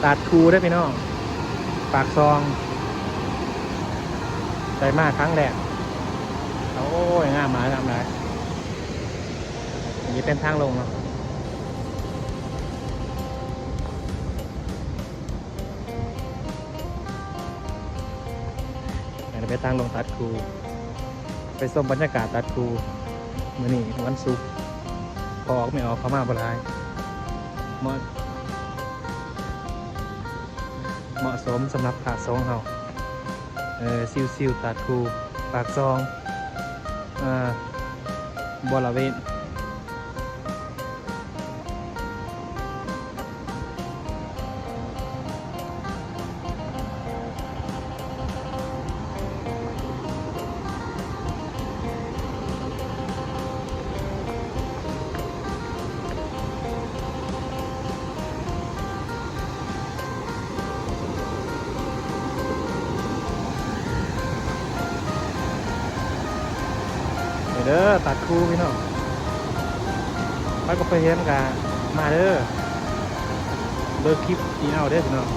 ຕາດຄູເດີພີ່ນ້ອງ ປາກຊ່ອງ ໄດ້ມາຄັ້ງແລກ. ໂອ້ຍ ງາມຫຼາຍ ງາມຫຼາຍ. ນີ້ເປັນທາງລົງເນາະ ອັນນີ້ເປັນທາງລົງຕາດຄູ. ໄປຊົມບັນຍາກາດຕາດຄູ. ມື້ນີ້ວັນສຸກ ພໍອອກແມ່ອອກເຂົ້າມາບໍ່ຫຼາຍ. ເໝາະ ເໝາະສົມສຳລັບພະສົງເຮົາ ເອີ ຊິວໆ ຕາດຄູ ປາກຊ່ອງ ເອີ ບໍລະເວນ. ນີ້ເດີ ຕາດຄູພີ່ນ້ອງ ໃຜບໍ່ເຄີຍເຫັນກະມາເດີ ເບິ່ງຄລິບນີ້ເອົາເດີພີ່ນ້ອງ.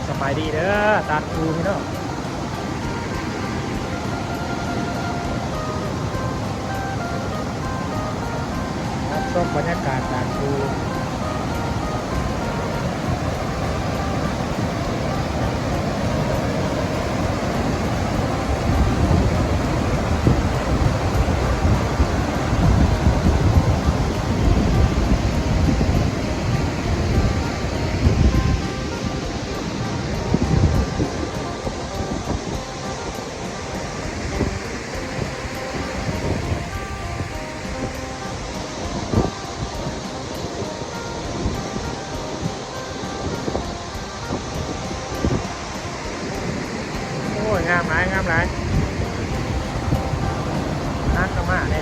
ສະບາຍດີເດີ ຕາດຄູພີ່ນ້ອງ ຮັບຊົມບັນຍາກາດຕາດຄູ. ໂອ້ຍ ງາມຫຼາຍ ງາມຫຼາຍ ນັກກະມາເດ້.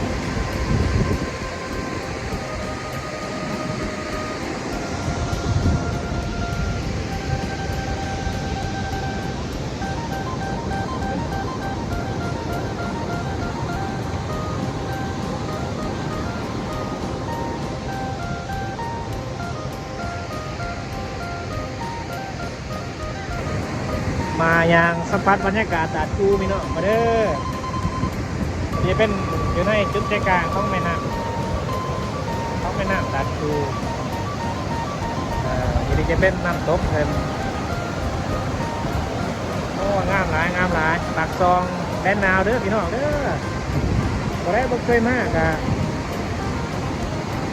ມາຍ່າງສຳຜັດບັນຍາກາດຕາດຄູພີ່ນ້ອງ ມາເດີ. ອັນນີ້ເປັນຢູ່ໃນຈຸດໃຈກາງຂອງແມ່ນ້ຳ ຂອງແມ່ນ້ຳຕາດຄູ. ເອີ ອັນນີ້ຈະເປັນນ້ຳຕົກເພິ່ນ. ໂອ້ ງາມຫຼາຍ ງາມຫຼາຍ ປາກຊ່ອງແດນນາວເດີພີ່ນ້ອງເດີ. ຜູ້ໃດບໍ່ເຄີຍມາກະ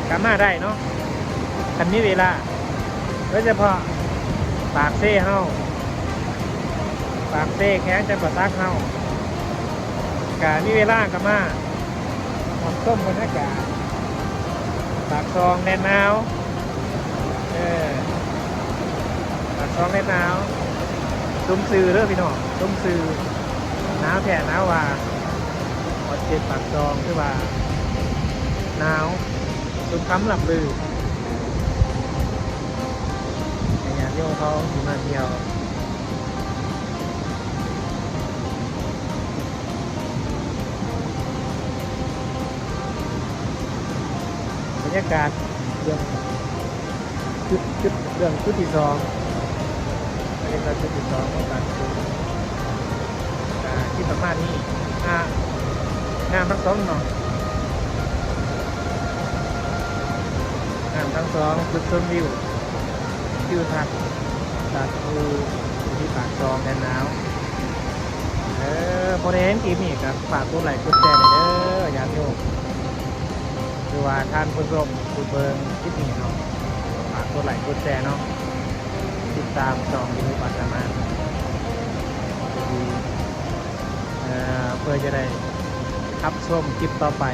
ກະມາໄດ້ເນາະ ຄັນມີເວລາ ໂດຍສະເພາະປາກເຊເຮົາ ປາກເຊແຂວງຈຳປາສັກເຮົາ ກະມີເວລາກະມາຮັບຊົມບັນຍາກາດປາກຊ່ອງແດນນາວ ເອີ ປາກ ສອງແດນໜາວ ສົມຊື່ເດີພີ່ນ້ອງ ສົມຊື່ ໜາວແທ້ໜາວວ່າ ຮອດເຂດປາກຊ່ອງ ຄືວ່າໜາວສົມຄຳລ່ຳລື ໃຫ້ຍາດໂຍມເຂົາທີ່ມາທ່ຽວ. ບັນຍາກາດເບື້ອງ ຈຸດ ຈຸດ ເບື້ອງຈຸດທີສອງ ອັນນີ້ກໍຈຸດທີສອງຂອງການ ອ່າ ທີ່ປະມານນີ້ ອ່າ ງາມທັງສອງເນາະ ງາມທັງສອງ ຈຸດຊົມວິວ ທິວທັດ ຕາດພູ ທີ່ປາກຊ່ອງແດນໜາວ. ເອີ ຜູ້ໃດເຫັນຄລິບນີ້ກໍຝາກກົດໄລກົດແຊແດ່ເດີ ຍາດໂຍມ ຫຼືວ່າທ່ານຜູ້ຊົມຜູ້ເບິ່ງຄລິບນີ້ເນາະ ຝາກກົດໄລກົດແຊເນາະ ຕິດຕາມຊ່ອງ YouTube ອາດສາມາດ ເພື່ອຈະໄດ້ຮັບຊົມຄລິບຕໍ່ໄປ.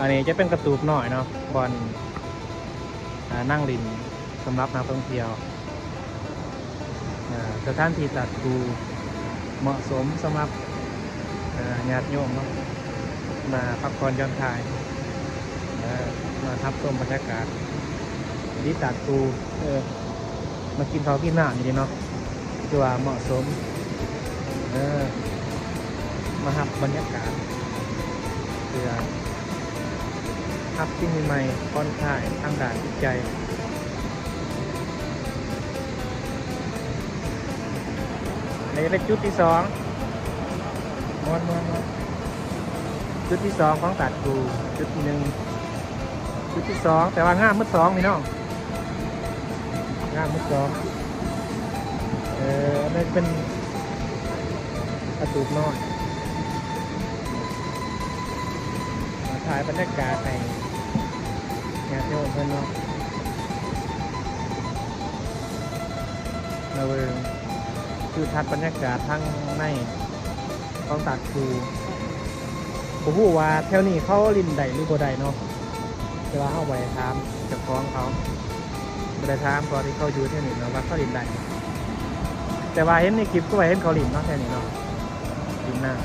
ອັນນີ້ຈະເປັນກະຕູບນ້ອຍເນາະ ບ່ອນ ອ່າ ນັ່ງຫຼິ້ນສຳລັບນັກທ່ອງທ່ຽວ. ເອີ ສະຖານທີ່ຕາດພູ ເໝາະສົມສຳລັບ ເອີ ຍາດໂຍມເນາະ ມາພັກຜ່ອນຢ່ອນຄາຍ ເອີ ມາຮັບຊົມບັນຍາກາດທີ່ຕາດພູ ເອີ ມາກິນເຂົ້າກິນນ້ຳຢູ່ນີ້ເນາະ ຖືວ່າເໝາະສົມ ເອີ ມາຮັບບັນຍາກາດ ເພື່ອຮັບສິ່ງໃໝ່ໆ ຜ່ອນຄາຍທາງດ້ານຈິດໃຈ. ນີ້ເປັນຈຸດທີສອງ ມ່ວນໆໆ ຈຸດທີສອງຂອງຕາດພູ ຈຸດທີໜຶ່ງ ຈຸດທີສອງ ແຕ່ວ່າງາມໝົດສອງພີ່ນ້ອງ ງາມໝົດສອງ. ເອີ ອັນນັ້ນເປັນກະຕູບນ້ອຍ ມາຖ່າຍບັນຍາກາດໃຫ້ຍາດໂຍມເພິ່ນເນາະ ມາເບິ່ງທິວທັດບັນຍາກາດທາງໃນຂອງຕາດພູ. ບໍ່ຮູ້ວ່າແຖວນີ້ເຂົາຫຼິ້ນໄດ້ຫຼືບໍ່ໄດ້ເນາະ ແຕ່ວ່າເຮົາບໍ່ໄດ້ຖາມເຈົ້າຂອງເຂົາ ບໍ່ໄດ້ຖາມ ເພາະທີ່ເຂົາຢູ່ແຖວນີ້ເນາະ ວ່າເຂົາຫຼິ້ນໄດ້. ແຕ່ວ່າເຫັນໃນຄລິບ ຄືວ່າເຫັນເຂົາຫຼິ້ນເນາະ ແຖວນີ້ເນາະ ຫຼິ້ນນ້ຳ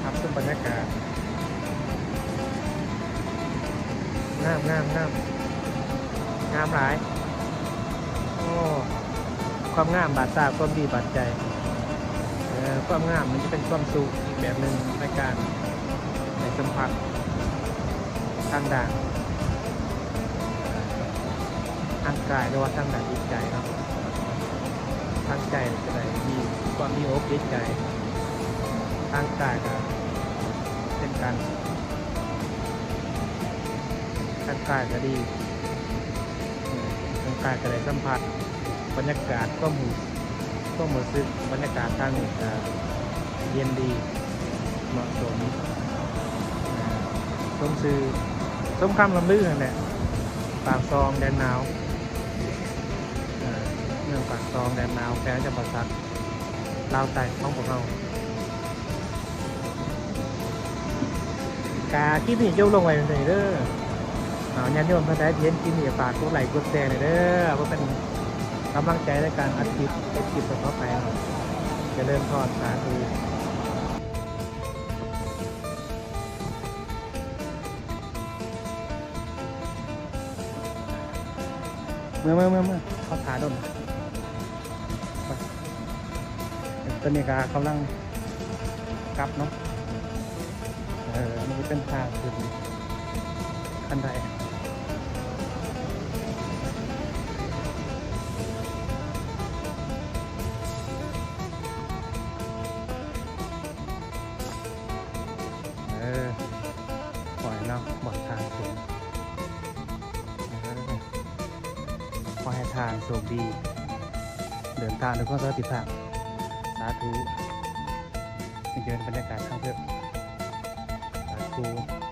ຮັບຊົມບັນຍາກາດ ງາມ ງາມ ງາມ ງາມຫຼາຍ. ໂອ້ ຄວາມງາມບາດຕາ ຄວາມດີບາດໃຈ. ເອີ ຄວາມງາມມັນຈະເປັນຄວາມສຸກອີກແບບໜຶ່ງ ໃນການໄດ້ສຳຜັດທາງດ້ານທາງກາຍ ຫຼືວ່າທາງດ້ານຈິດໃຈເນາະ. ທາງໃຈຈະໄດ້ມີຄວາມດີອົກດີໃຈ, ທາງກາຍກໍເປັນການ ທາງກາຍກໍດີ, ທາງກາຍກໍໄດ້ສຳຜັດບັນຍາກາດ ຄວາມຮູ້ ຄວາມຮູ້ສຶກ, ບັນຍາກາດທາງນີ້ກໍເຢັນດີ ເໝາະສົມ ສົມຊື່ ສົມຄຳລ່ຳລືຫັ້ນແຫຼະ ປາກຊ່ອງແດນໜາວ ເມືອງປາກຊ່ອງແດນໜາວ ແຂວງຈຳປາສັກ ລາວໃຕ້ຂອງພວກເຮົາ. ກະຄລິບນີ້ຈົບລົງໄວ້ເທົ່ານີ້ເດີ. ເອົາ ຍາດໂຍມທ່ານໃດທີ່ເຫັນຄລິບນີ້ ຝາກກົດໄລກົດແຊແດ່ເດີ ເພື່ອເປັນກຳລັງໃຈໃນການອັດຄລິບ ເຮັດຄລິບຕໍ່ໆໄປເນາະ. ຈະເລີນພອນ ສາທຸ. ເມືອ ເມືອ ເມືອ ເມືອ ເຂົາຖ້າດົນ. ຕອນນີ້ກໍກຳລັງກັບເນາະ. ເອີ ອັນນີ້ເປັນທາງຂຶ້ນຂັ້ນໄດ. ບ່ອນທາງຂຶ້ນ. ຂໍໃຫ້ທ່ານໂຊກດີ ເດີນທາງດ້ວຍຄວາມສະຫວັດດີພາບ. ສາທຸ. ເດີນບັນຍາກາດທາງເທິງ. ສາທຸ.